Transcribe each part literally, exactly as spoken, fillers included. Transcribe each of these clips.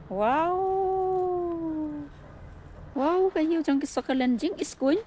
Wow. Wow, ka ïew jong ki succulent jingïskun.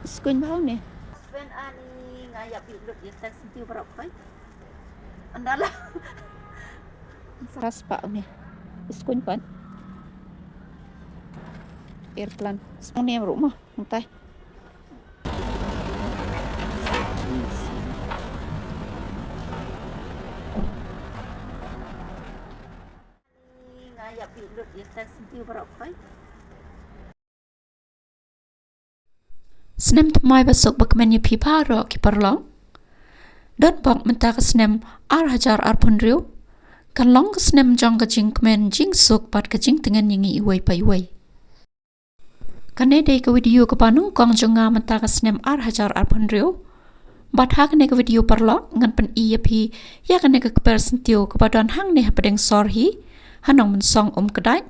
Skun bha une. Sven ani nga ïa pi lut ïa tang senti baroh khoi. Andala. Ras pa une. Skun pan. Airplane. Song ne ruh mo. Ntai. Nga ïa pi lut ïa tang senti baroh khoi. Snem thymmai ba suk ba kmen ïa phi baroh ki paralok. Don bok mynta ka snem ar hajar arphew hynriew. Kan long ka snem jong ka jingkmen jingsuk bad ka jingtngen ïa ngi iwei pa iwei. Kane dei ka video kaba nyngkong jong nga mynta ka snem ar hajar arphew hynriew. Bad ha kane ka video paralok ngan pyni ïa phi ïa kane ka kper syntiew kaba don hangne hapdeng sor hi ha Nongmynsong Umkdait.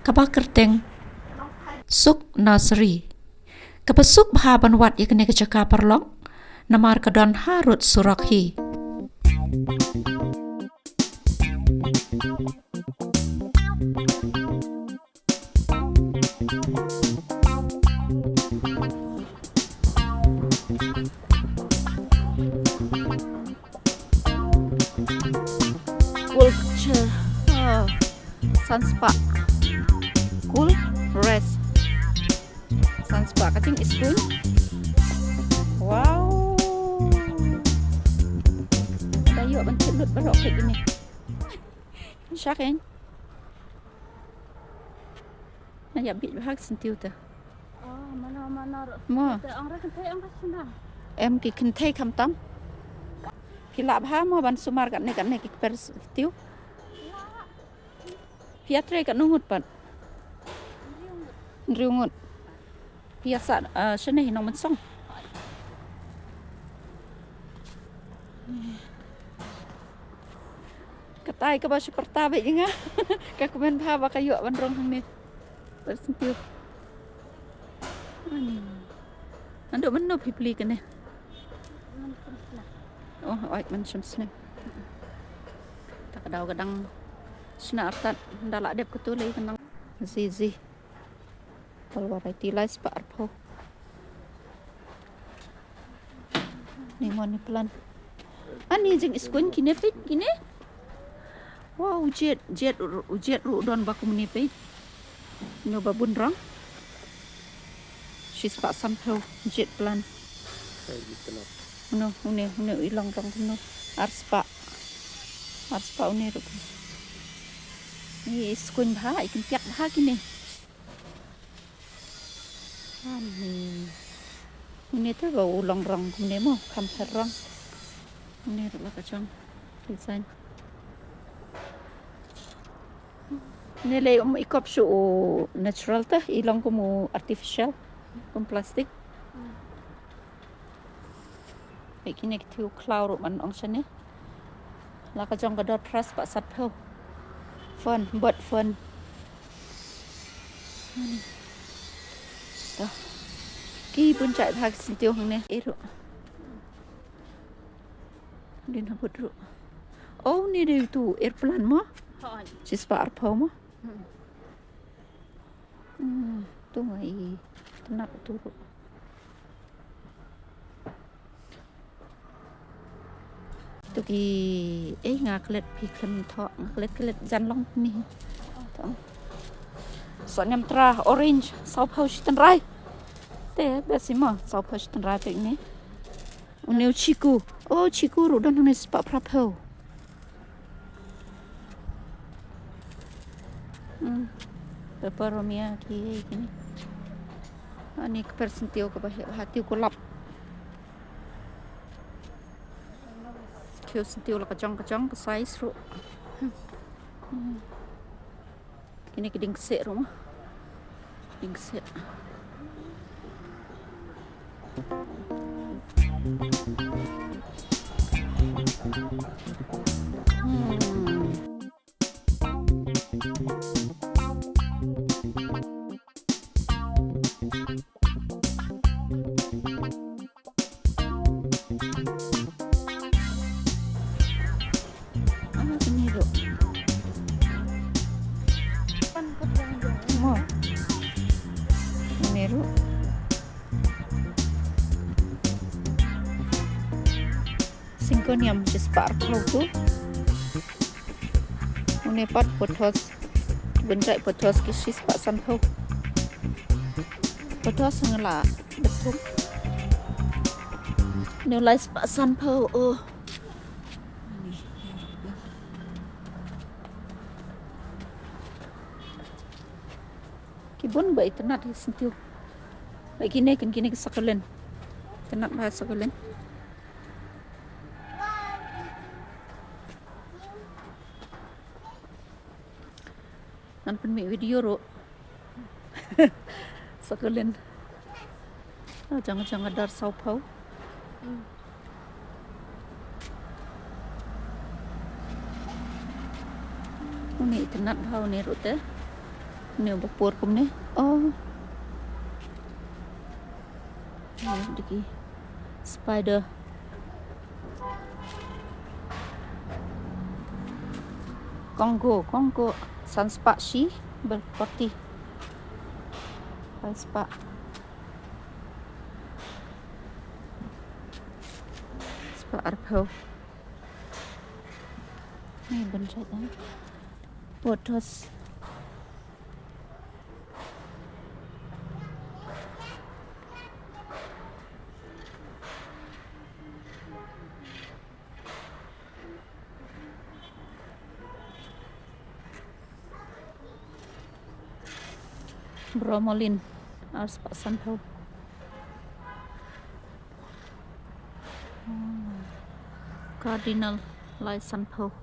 Kaba kyrteng Suk Nursery. Kaba suk bha ban wad ïa kane ka jaka paralok. Namar ka don harud surok hi. Culture. Ah. Sunspot. Cool. Rest. Sunspot. Ka jingïskun. Wow. Da ïoh ban kit lut baroh kane. Shakin. Na ïa bit bha ka syntiew te. Oh, mano, mano, ro-, mo. Te ong ra kynthei, ong ra shnam. Em ki kynthei khamtam. Phi lah bha mo ban sumar katne katne ki kper syntiew. Phi ïatrei katno ngut pat? Hynriew ngut. Phi ïa sah, ah, shane hi Nongmynsong. Katai kaba shu pyrta bad ïa nga. Ka kmen bha ba ka ïoh ban rung hangne. Kper syntiew. Ani. Naduh mynno phi plie kane? Oh, oi, man shym snem. Ta ka daw ka dang shna artat, da la dep katu lei ka nang. Zi, zi. Tal variety lai spah arphew. Ni mo ni plan. Ani jingïskun kine peit kine. Wow, jet, jet, jet ruh don ba kumne peit. Uno ba bun rong. Shispah sanphew jet plan. Uno, une, une i long rong uno. Arspah. Arspah une ruh. Ni skun bha, i kyntiak bha kine. Ani. Une te ba u long rong kumne mo, kham pher rong. Une ruh la ka jong design. Ne lei um i kop shu u natural te, i long kum u artificial, kum plastic. Peit kine ki thiew khlaw ruh man ong shane. La ka jong ka dor phra spah sanphew. Fern, bird fern. To. Ki bun jait bha ki syntiew hangne. E ruh. Din ha bud ruh. Oh, ni dei tu airplane mo? Hoi. Shispah arphew mo? Hmm. Hmm, tu nga i tnat tu ruh. Tu ki, eh, nga klet phi khlem thoh, nga klet klet jan long ni. To. Sohniamtra orange, sawphew shi tynrai. Te best mo, sawphew shi tynrai peit ni. Une u chiku. Oh, chiku ruh don hangne spah phraphew. Hmm. Peperomia ki, kine. Ani ka kper syntiew kaba heh bha, tiew kulap. Tiew syntiew la ka jong ka jong ka size ruh. Hmm. Kine ki dieng kseh ruh mo. Dieng kseh. Hmm. Zirconium shispah arphew tu. Une pat pothos. Bun jait pothos ki shispah sanphew. Pothos nga la bthum. Une lai spah sanphew, oh. Ki bun ba itynnad hi syntiew. Ba kine kin kine ki succulent. Itynnad ba succulent. Ngan pynmih video ruh. Succulent. Ah, jong jong ka dar sawphew. Une itynnad bha une ruh te. Une uba por kumne. Oh. Diki. Spider. Congo, Congo. San spah shi, bel poti. Lai spah. Spah arphew. Ni bun jait, eh. Pothos. Bromelain, ar spah sanphew. Cardinal, lai sanphew.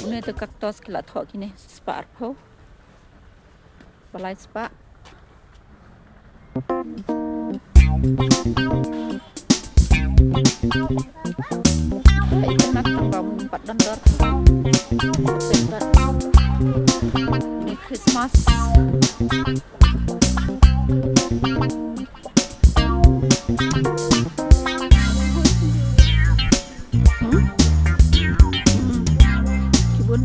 Une te cactus ki la thoh kine spah arphew. Ba lai spah. Itynnad tang ba ym pat don dor. Ini Christmas. Hmm? Hmm. Kibun.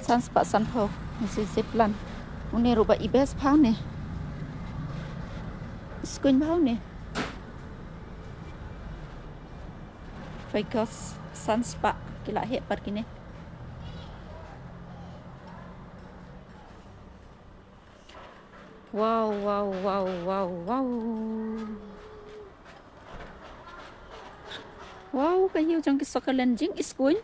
San spah sanphew, ngi zip line. Une ruh ba i best pha une. Skuin pha une. Ficus, san spah, ki la heh pat kine. Wow, wow, wow, wow, wow. Wow, ka ïew jong ki succulent jingiskuin.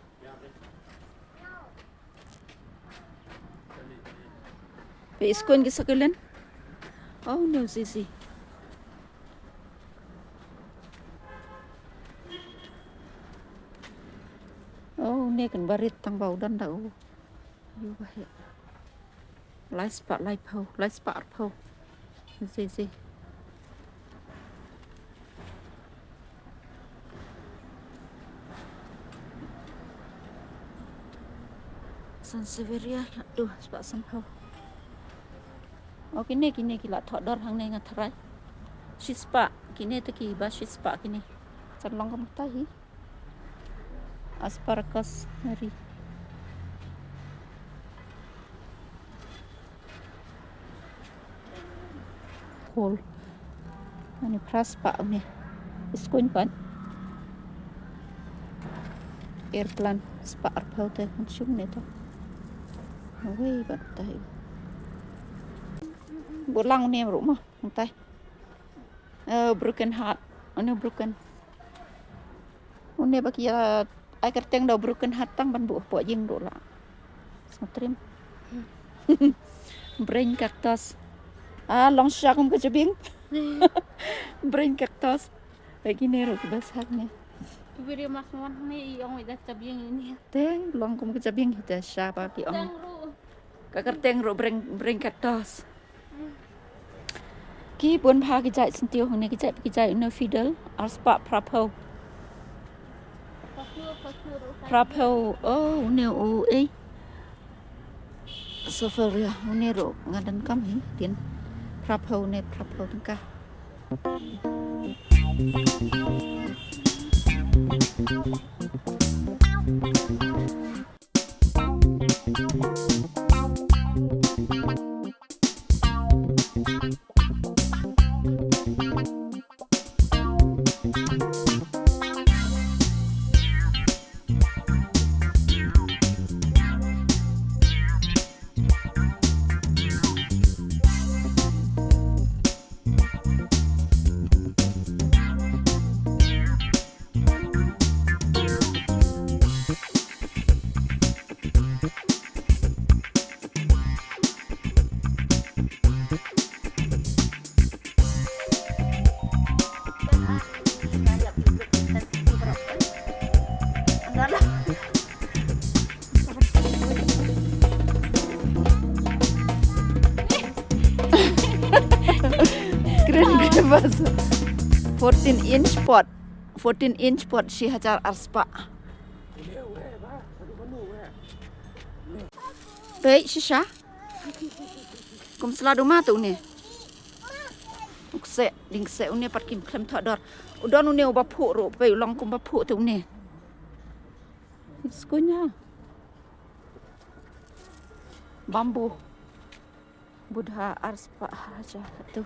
Phi iskuin ki succulent? Oh, no, Zizi. Oh, ne kan barit tang ba u don da u. Ïoh ba heh. Lai spah laiphew, lai spah arphew. Zizi. Sansevieria, haduh, spah sanphew. Oh, kine, kine ki la thoh dor hangne nga tharai. Shispah, kine te kiba shispah kine. Sa long kumta hi. Asparagus meri. Hol. Ani phra spah une. Iskuin pan. Airplane spah arphew te kan shum ne to. Wei ban tai. Bulang ne ru ma, tai. Eh, broken heart. Une broken. Une ba ki, eh, ai kyrteng da broken heart tang ban buh hapoh jingduh la. Smatrim. Brain cactus. Ah, long sha kum ka jabing. Brain cactus. Lagi ne ru ki basah ne. Ki video mas wan ne i ong i da jabing ini. Te long kum ka jabing hi te sha ba ki ong. Tang ru. Ka kyrteng ru brain, brain cactus. Ki bun bha ki jait syntiew hangne, ki jait, ki jait une fiddle, arspah phraphew. Phraphew, oh, une u, eh. Sophia, une ru nga donkam hi, tin. Phraphew une, phraphew tyngka. Kren kren bas. Fourteen inch pot. Fourteen inch pot shi hajar arspah. Pei shisha. Kum sla duma tu ne. U kseh, ding kseh une pat kim khlem thoh dor. U don une uba phuh ruh, pei u long kum ba phuh te une. Skunya. Bamboo. Buddha arspah hajar tu.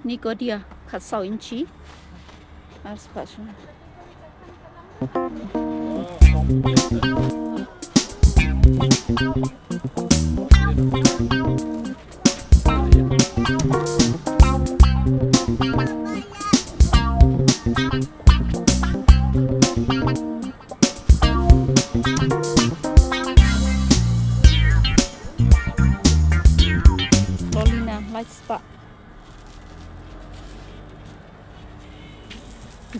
Nicodia khatsaw inchi. Arspah shu. Lolina, lifestyle.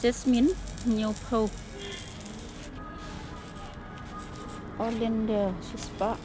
Jasmine, hynñiewphew. Orlinde, shispah.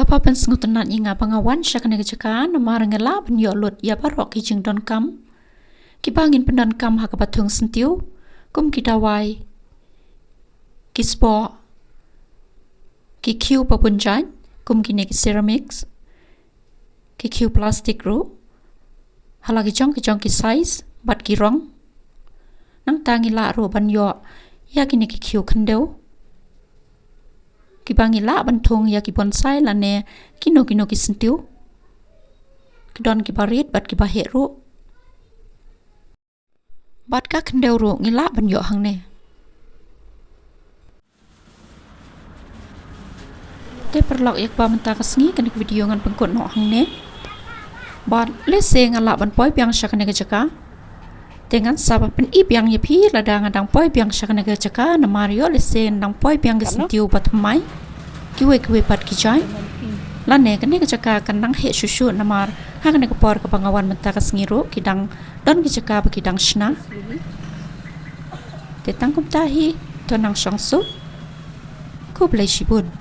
Kaba pynsngewtynnat ïa nga ba nga wan sha kane ka jaka namar nga lah ban ïoh lut ïa baroh ki jingdonkam kiba ngin pyndonkam ha kaba thung syntiew, kum ki dawai, ki spok, ki khiew ba bun jait, kum kine ki ceramics, ki khiew plastik ruh, ha la ki jong ki jong ki size bad ki rong. Nangta ngi lah ruh ban ïoh ïa kine ki khiew khyndew kiba ngi lah ban thung ïa ki bonsai lane kino kino ki syntiew. Ki don kiba rit bad kiba heh ruh. Bad ka khyndew ruh ngi lah ban ïoh hangne. Te paralok, ïa kaba mynta ka sngi kane ka video ngan pynkut noh hangne. Bad lehse nga lah ban poi biang sha kane ka jaka. Te ngan sa pyni biang ïa phi lada nga dang poi biang sha kane ka jaka, namar ïoh lehse nga dang poi biang ki syntiew ba thymmai, kiwei kiwei pat ki jait. Lane kane ka jaka kan dang heh shuh shuh namar ha kane ka por kaba nga wan mynta ka sngi ruh ki dang don ki jaka ba ki dang shna. Te tang kumta hi, to nang shong suk. Khublei shibun.